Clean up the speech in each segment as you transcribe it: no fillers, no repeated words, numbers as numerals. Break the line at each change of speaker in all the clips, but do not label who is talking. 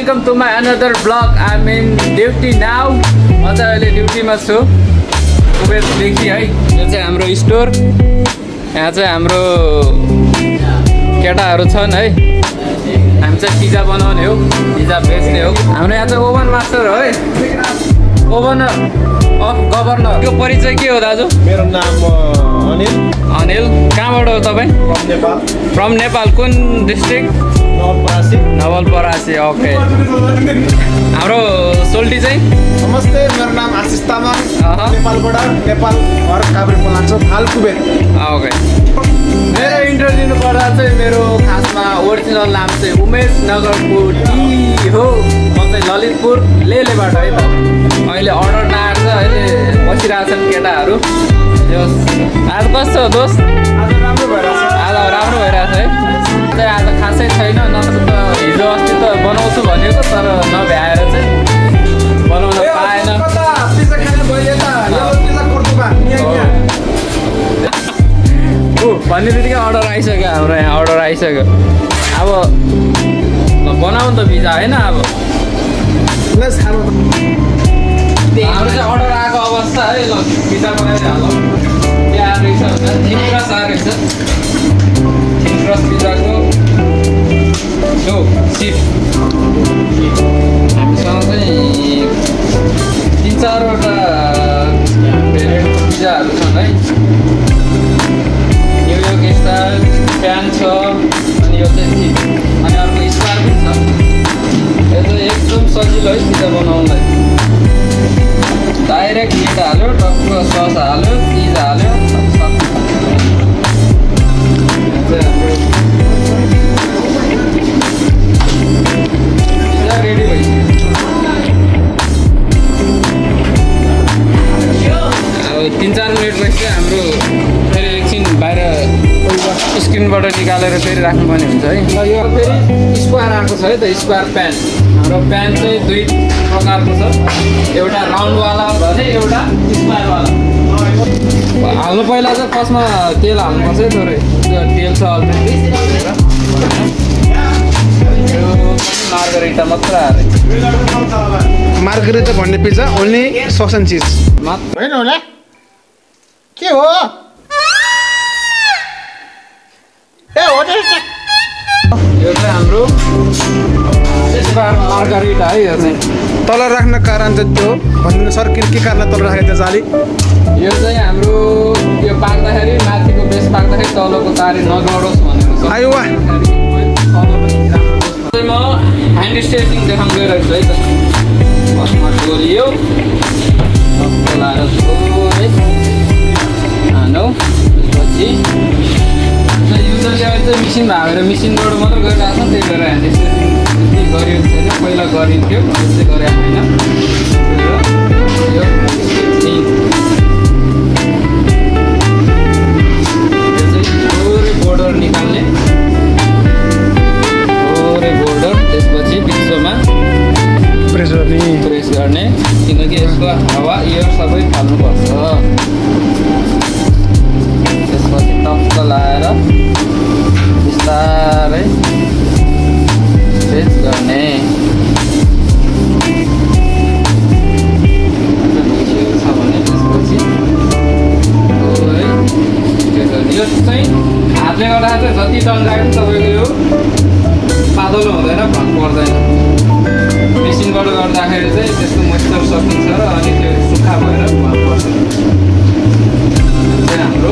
Welcome to my another blog. I mean duty now. म चाहिँ अहिले ड्युटीमा छु। उबेरदेखि है, यो चाहिँ हाम्रो स्टोर। यहाँ चाहिँ हाम्रो केटाहरू छन् है। हामी चाहिँ पिज्जा बनाउने हो, पिज्जा बेच्ने हो। हाम्रो यहाँ चाहिँ ओभन मास्टर हो है, ओभन अफ गभर्नर। यो परिचय के हो दाजु?
मेरो नाम अनिल।
अनिल, कहाँबाट हो तपाईँ?
फ्रम नेपाल।
फ्रम नेपाल, कुन डिस्ट्रिक्ट?
नवलपरासी।
नवलपरासी, ओके। हाम्रो सोल्टी चाहिँ?
नमस्ते, मेरो नाम आशिष तामाङ। नेपालबाट, नेपाल घर काभ्रे पलाञ्चोक, हाल कुबेर।
ओके। मेरो इन्टरभ्यू दिनु पर्दा चाहिँ मेरो खासमा ओरिजिनल नाम चाहिँ उमेश नगरको टी हो। म चाहिँ ललितपुर लेलेबाट है त। अहिले अर्डर नआएर चाहिँ अहिले बसिरहेछन् केटाहरू। आज कस्तो हो दोस्त?
आज राम्रो भइरहेछ।
आज राम्रो भइरहेछ है। चाहिँ आज खासै छैन, नत्र त हिजो अस्ति त बनाउँछु भनेको, तर नभ्याएर चाहिँ बनाउन पाएन। भन्ने बित्तिकै अर्डर आइसक्यो, हाम्रो यहाँ अर्डर आइसक्यो। अब बनाउनु त पिज्जा होइन। अब हाम्रो चाहिँ अर्डर आएको अवस्था है। ल पिज्जा बनाइहालौँ। के आएको रहेछ भन्दा थिङ्क्रस आएको रहेछ। थिङ्क्रस पिज्जाको जो सिप हामीसँग चाहिँ 3-4वटा भेरिएन्टको पिज्जाहरू छन् है। न्युयोर्क स्टाइल प्यान छ, अनि यो चाहिँ थिप, अनि अर्को स्क्वायर पनि छ। यो चाहिँ एकदम सजिलो है पिज्जा बनाउनलाई। डाइरेक्ट मिट हाल्यो, टक्क सस हाल्यो, चिज हाल्यो, पिज्जा रेडी भइसक्यो। अब 3-4 मिनटपछि चाहिँ हाम्रो फेरि एकछिन बाहिर स्क्रिनबाट निकालेर फेरि राख्नुपर्ने हुन्छ है। ल यो फेरि स्क्वायर आएको छ है त, स्क्वायर प्यान। हाम्रो प्यान चाहिँ 2 प्रकारको छ, एउटा राउन्डवाला भने एउटा स्क्वायरवाला। हाल्नु पहिला चाहिँ फर्स्टमा तेल हाल्नुपर्छ है थोरै। तेल छ अलरेडी। मार्गरिटा मात्र हालेँ।
मार्गरिटा भन्ने पिज्जा ओन्ली सस एन्ड चिज होइन होला। के हो?
यो चाहिँ हाम्रो मार्गरिटा है। यो चाहिँ
तल राख्न कारण चाहिँ त्यो भन्नु सर के कारण तल राखेको त्यो जाली?
यो चाहिँ हाम्रो यो पाक्दाखेरि माथिको बेस पाक्दाखेरि तलको तारी नगडोस् भनेर छ।
आयो वा।
म ह्यान्ड स्टेचिङ देखाउन गइरहेको छु है त। फर्स्टमा डोलियो, लाएर थोरै हानौ। त्यसपछि युजरले अहिले चाहिँ मिसिन भागेर मिसिनबाट मात्रै गरिरहेको छ, त्यही भएर ह्यान्ड स्टेचिङ त्यति गरिएको छैन। पहिला गरिन्थ्यो, अहिले चाहिँ गरेको छैन। यो चाहिँ थोरै बोर्डर निकाल्ने, थोरै बोर्डर। त्यसपछि बिचमा प्रेस गर्ने, किनकि यसको हावा एयर सबै फाल्नुपर्छ। त्यसपछि टक्क लाएर बिस्तारै प्रेस गर्ने। छ भने त्यसपछि यो चाहिँ हातले गर्दा चाहिँ जति डल्लायो पनि तपाईँको यो पातलो हुँदैन, भन्नु पर्दैन। मेसिनबाट गर्दाखेरि चाहिँ त्यसको मोइस्चर सकिन्छ र अनि त्यो सुक्खा भएर भन्नुपर्छ। चाहिँ हाम्रो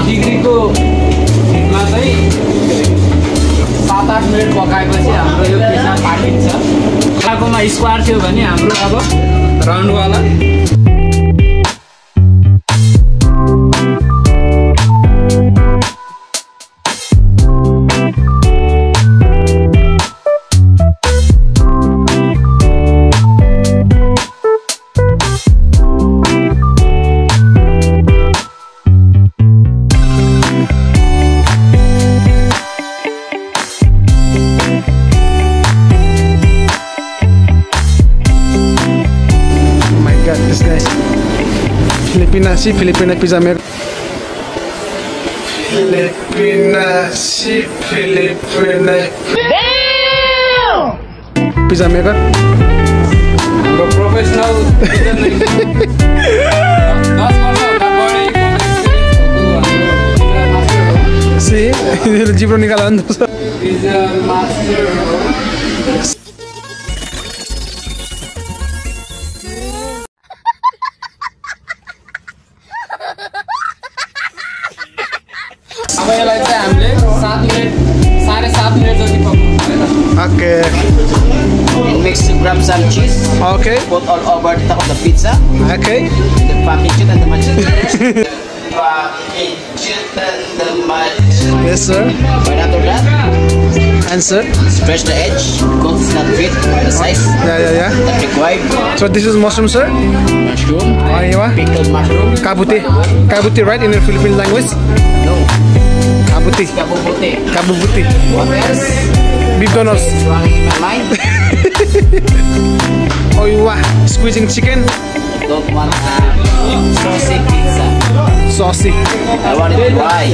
डिग्रीको हिटमा चाहिँ 7-8 मिनट पकाएपछि हाम्रो यो पिज्जा पाकिन्छ। खाएकोमा स्क्वायर थियो भने हाम्रो अब राउन्डवाला।
Filipina pizza maker. Pizza maker.
Professional.
See, Jibro nikalando.
Pizza master. अब यसलाई चाहिँ हामीले 7 मिनेट 7.5 मिनेट जति पकाउनु हैन.
Okay.
And mix, grab some cheese.
Okay.
Put all over the top of the pizza.
Okay.
The package and the mustard.
Yes, sir.
Right after that,
Answer.
stretch the edge because it's not fit the size
Yeah.
that required.
So this is mushroom, sir.
Mushroom,
Aywa.
pickled mushroom.
Kabuti. Kabuti, right, in your Philippine language?
No,
Kabuti.
kabubote.
Kabubuti.
What else?
Beef donuts.
It's running in my mind.
Aywa. Squeezing chicken.
Don't want saucy pizza.
Saucy.
I want it dry.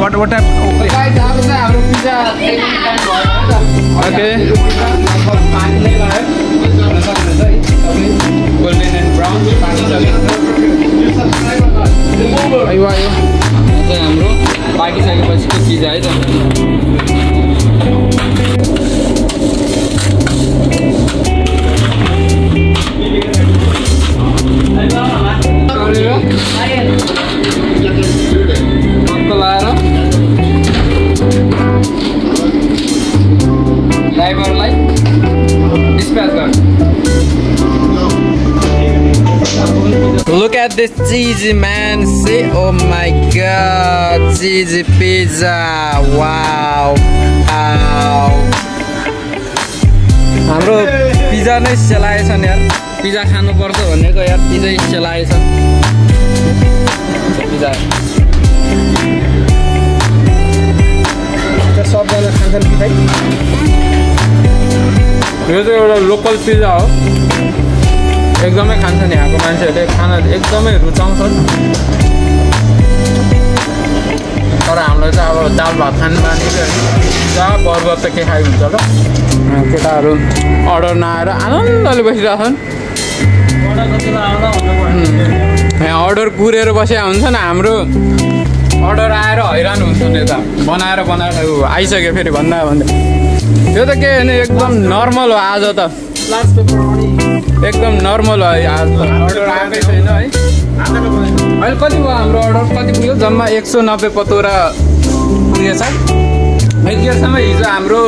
What type? Okay.
Guys अब चाहिँ हाम्रो pizza
Okay.
पानीले लगायो गर्न सक्नुहुन्छ है तपाईँ golden and brown पानी
Aywa.
चाहिँ हाम्रो पाकिसकेपछिको पिज्जा है त. ड्राइभरलाई डिस्प्याच गर्नु. Look at this cheesy man. See, oh my god, cheesy pizza. Wow. हाम्रो पिज्जा नै सेलाएछ नि यार. पिज्जा खानुपर्छ भनेको यार पिज्जै सेलाएछ. पिज्जा
सबजना खान्छन् कि भाइ?
यो चाहिँ एउटा लोकल पिज्जा हो. एकदमै खान्छन् यहाँको मान्छेहरूले खाना एकदमै रुचाउँछन्. तर हामीलाई चाहिँ अब दाल भात खाने बानी जहाँ बर्गर त के खाइ हुन्छ ल. केटाहरू अर्डर नआएर आनन्दले बसिरहेछन्. यहाँ अर्डर कुरेर बसेका हुन्छन्. हाम्रो अर्डर आएर हैरान हुन्छन्. यता बनाएर आइसक्यो फेरि भन्दा यो त के होइन एकदम नर्मल हो आज त. एकदम नर्मल हो आज त. अर्डर आएकै छैन है. अहिले कति भयो हाम्रो अर्डर कति पुग्यो? जम्मा 190 पतोरा पुगेछ. यतिखेरसम्म हिजो हाम्रो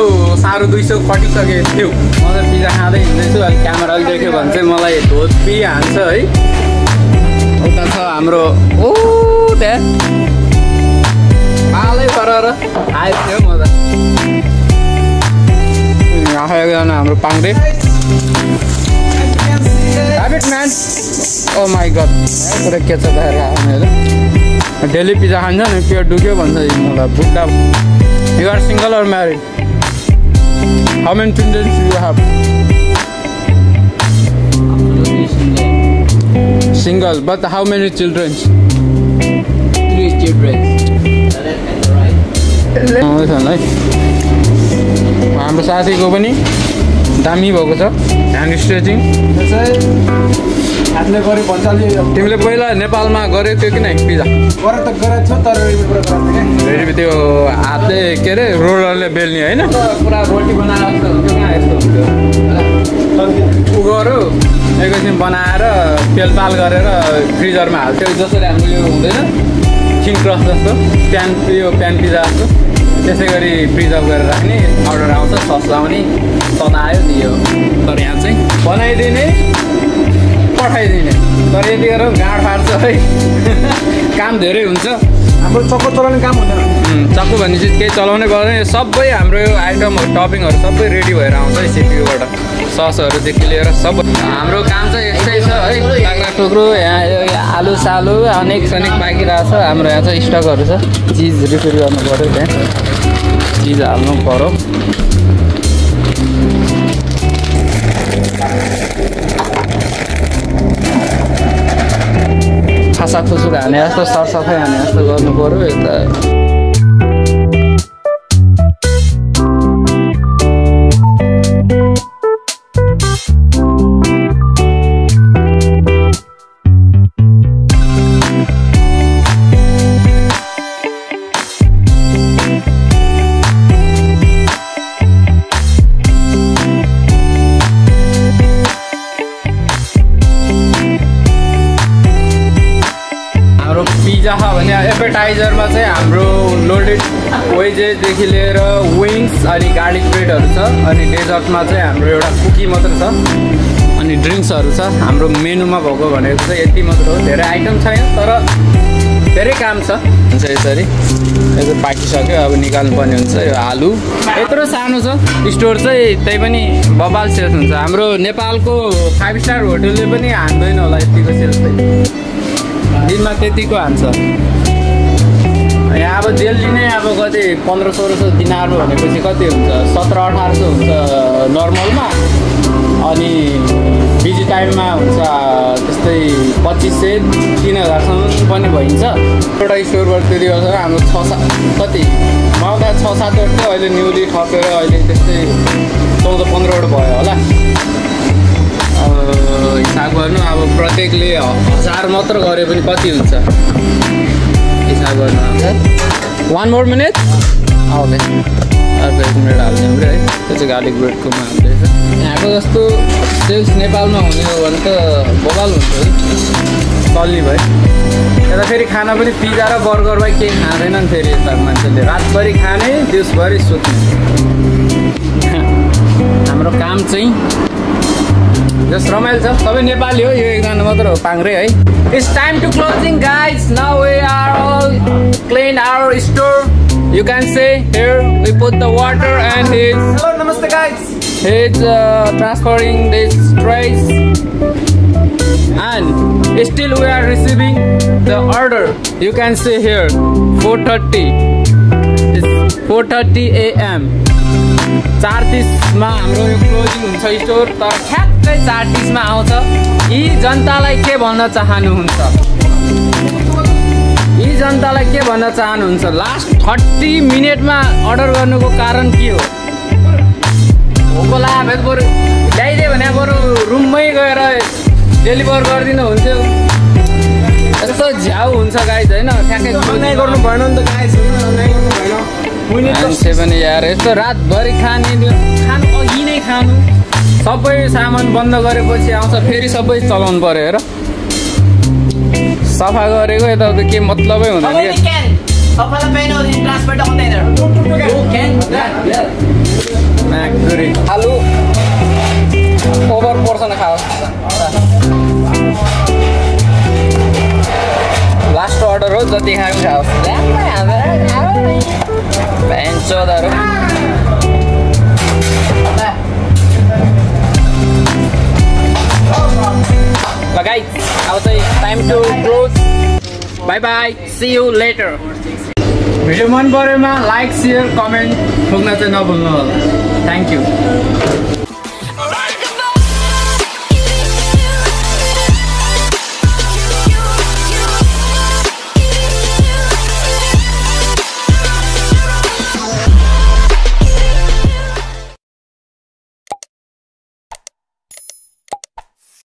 250 कटिसकेको थियो. म त पिज्जा खाँदै हिँड्दैछु. अहिले क्यामेराले देख्यो भने चाहिँ मलाई धोपी हान्छ है. उता छ हाम्रो ओ त्यहाँ हालै गरेर आएको थियो म त. एकजना हाम्रो पाङ्रे habit man. Oh my god पुरा के छ त. डेली पिज्जा खान्छ नि पेट दुख्यो भन्छ मलाई बुढ्दा. You are single or married? How many children you have? Single, but how many children?
3 children.
हाम्रो साथीको पनि दामी भएको छ ह्यान्ड स्ट्रेचिङ.
हातले गरे भन्छ.
तिमीले पहिला नेपालमा गरेको थियो कि नै पिज्जा?
गरे त गरेको छु तर
फेरि त्यो हातले के अरे रोलरले बेल्ने होइन पुरा रोटी बनाएर जस्तो हुन्थ्यो. कहाँ यस्तो हुन्थ्यो? उ गऱ्यो एकैछिन बनाएर तेलपाल गरेर फ्रिजरमा हाल्थ्यो. जसरी हाम्रो यो हुँदैन चिन क्रस जस्तो प्यान पिज्जा जस्तो त्यसै गरी प्रिजर्भ गरेर राख्ने. अर्डर आउँछ सस लाउने ततायो दियो. तर यहाँ चाहिँ बनाइदिने पठाइदिने. तर यति गरेर गाँड फाट्छ है. काम धेरै हुन्छ.
हाम्रो चक्को चलाउने काम हुँदैन.
चक्कु भन्ने चिज केही चलाउनै पर्दैन. सबै हाम्रो यो आइटमहरू टपिङहरू सबै रेडी भएर आउँछ है सिपियूबाट. ससहरूदेखि लिएर सबै हाम्रो काम चाहिँ यस्तै छ है. बाख्रा टुक्रो यहाँ आलु सालु अनेक बाँकी रहेछ. हाम्रो यहाँ चाहिँ स्टकहरू छ. चिज रिफिल गर्नु पऱ्यो. त्यहाँ चिज हाल्नु पऱ्यो. छासा खुसुक हाने जस्तो सरसफाइ हाने जस्तो गर्नु पर्यो यता पिज्जा छ भने एपेटाइजरमा चाहिँ हाम्रो लोडेड वेजेसदेखि लिएर विङ्स अनि गार्लिक ब्रेडहरू छ अनि डेजर्टमा चाहिँ हाम्रो एउटा कुकी मात्र छ अनि ड्रिङ्क्सहरू छ हाम्रो मेनुमा भएको भनेको चाहिँ यति मात्र हो धेरै आइटम छैन तर धेरै काम छ हुन्छ यसरी यो पाकिसक्यो अब निकाल्नुपर्ने हुन्छ यो आलु यत्रो सानो छ स्टोर चाहिँ त्यही पनि बबाल सेल्स हुन्छ हाम्रो नेपालको 5 स्टार होटलले पनि हान्दैन होला यतिको सेल्स चाहिँ दिनमा त्यतिको हान्छ यहाँ अब दिल्ली नै अब कति 1500-1600 दिनार भनेपछि कति हुन्छ 1700-1800 हुन्छ नर्मलमा अनि बिजी टाइममा हुन्छ त्यस्तै 2500-3000सम्म पनि भइन्छ एउटा स्टोरबाट त्यति गर्छ हाम्रो 6-7 कति माउदा 6-7 वटा अहिले न्युली थपेर अहिले त्यस्तै 14-15 भयो होला हिसाब गर्नु अब प्रत्येकले 1000 मात्र गरे पनि कति हुन्छ हिसाब गर्नु 1 more minute ओके अर्को 1 मिनट हाल्ने हाम्रो है त्यो चाहिँ गार्लिक ब्रेडको हाल्दै छ यहाँको जस्तो सेल्स नेपालमा हुने हो भने त बबाल हुन्छ है चल्ने भयो यता फेरि खाना पनि पिज्जा र बर्गर भाइ केही खाँदैनन् फेरि यता मान्छेले रातभरि खाने दिउँसभरि सुत्ने हाम्रो काम चाहिँ जस्ट रमाइलो छ सबै नेपाली हो यो एकजना मात्र हो पाङ्रे है it's time to closing guys now we are all clean our store you can say here we put the water and he's hello namaste guys he's transferring this trays and still we are receiving the order you can see here 4:30 it's 4:30 AM 4:30 मा हाम्रो यो closing हुन्छ store तर ठ्याक्कै 4:30 मा आउँछ यी जनतालाई के भन्न चाहनुहुन्छ यी जनतालाई के भन्न चाहनुहुन्छ लास्ट 30 मिनेटमा अर्डर गर्नुको कारण के हो भोको लाग्यो बरु ल्याइदियो भने बरु रुममै गएर डेलिभर गरिदिनु हुन्थ्यो यस्तो झ्याउ हुन्छ गाइज होइन ठ्याक्कै नै गर्नु भएन नि त गाइज मान्छे पनि यार यस्तो रातभरि खाने खानु अघि नै खानु सबै सामान बन्द गरेपछि आउँछ फेरि सबै चलाउनु पर्यो हेर सफा गरेको यता के मतलबै हुँदैन आलु ओभर पोर्सन खाओ लास्ट अर्डर हो जति खाएको खाओस् चौधहरू guys अब चाहिँ time to close bye bye see you later video मन परेमा लाइक शेयर कमेन्ट ठोक्न चाहिँ नभुल्नु होला थ्याङ्क यू